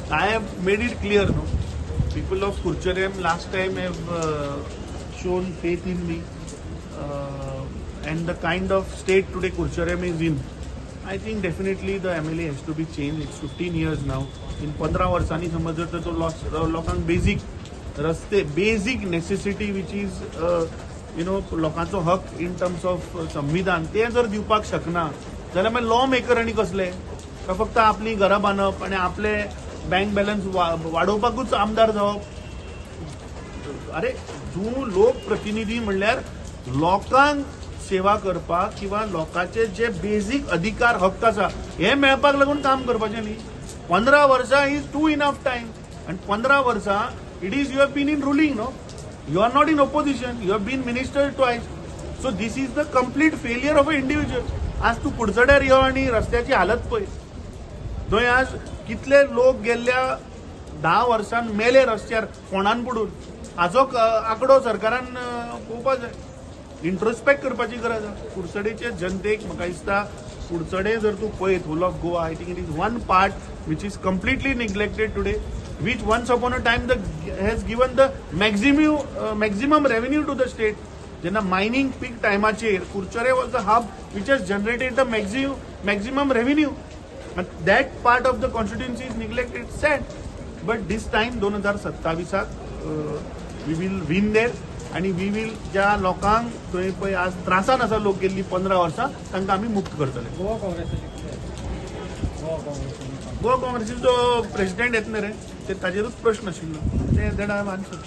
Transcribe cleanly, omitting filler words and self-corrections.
I have made it clear, no, people of Curchorem last time have shown faith in me, and the kind of state today Curchorem is in, I think definitely the MLA has to be changed. It's 15 years now. In 15 वर्सांनी समज जर तर तो loss लोकांक basic रस्ते, basic necessity which is लोकांचो हक in terms of संविधान, ते जर दिवपाक शकना जाल्यार मागीर लॉ मेकर आनी कसले? काय फक्त आपली घरां बांदप आनी आपले बँक बॅलन्स वाडोवपाकूच आमदार जावप? अरे, तूं लोकप्रतिनिधी म्हणल्यार लोकांक सेवा करपाक किंवा लोकांचे जे बेजीक अधिकार, हक्क आसा, हे मेळपाक लागून काम करपाचें न्ही. 15 वर्सां is to enough time. आनी 15 वर्सां it is you have been in ruling, no? You are not in opposition. You have been minister twice. So this is the complete failure of a individual. आज तूं कुडचड्यार यो आनी रस्त्याची हालत पळय. थंय आज कितले लोक गेल्ल्या 10 वर्सां मेले रस्त्यार फोंडान पडून, हाचो आंकडो सरकारान पळोवपा जाय. इंट्रोस्पेक्ट करपाची गरज आसा कुडचडेचे जनतेक. म्हाका दिसता कुडचडे जर तूं पळयत, whole of Goa, I think it is one part which is completely neglected today, which once upon a time the has given the maximum revenue to the state. जेन्ना मायनींग पीक टायमाचेर Curchorem was the hub which has generated the maximum revenue. That part of the constituency is neglected, sad. But this time 2027 we will win there आनी we will ज्या लोकांक थंय पळय आज त्रासान आसा लोक गेल्ली 15 वर्सां, तांकां आमी मुक्त करतले. गोवा काँग्रेसाचे कितें? गोवा काँग्रेस गोवा काँग्रेसीचो प्रेसिडेंट येत न्ही रे, ते ताजेरूच प्रश्न आशिल्लो. ते that I answer.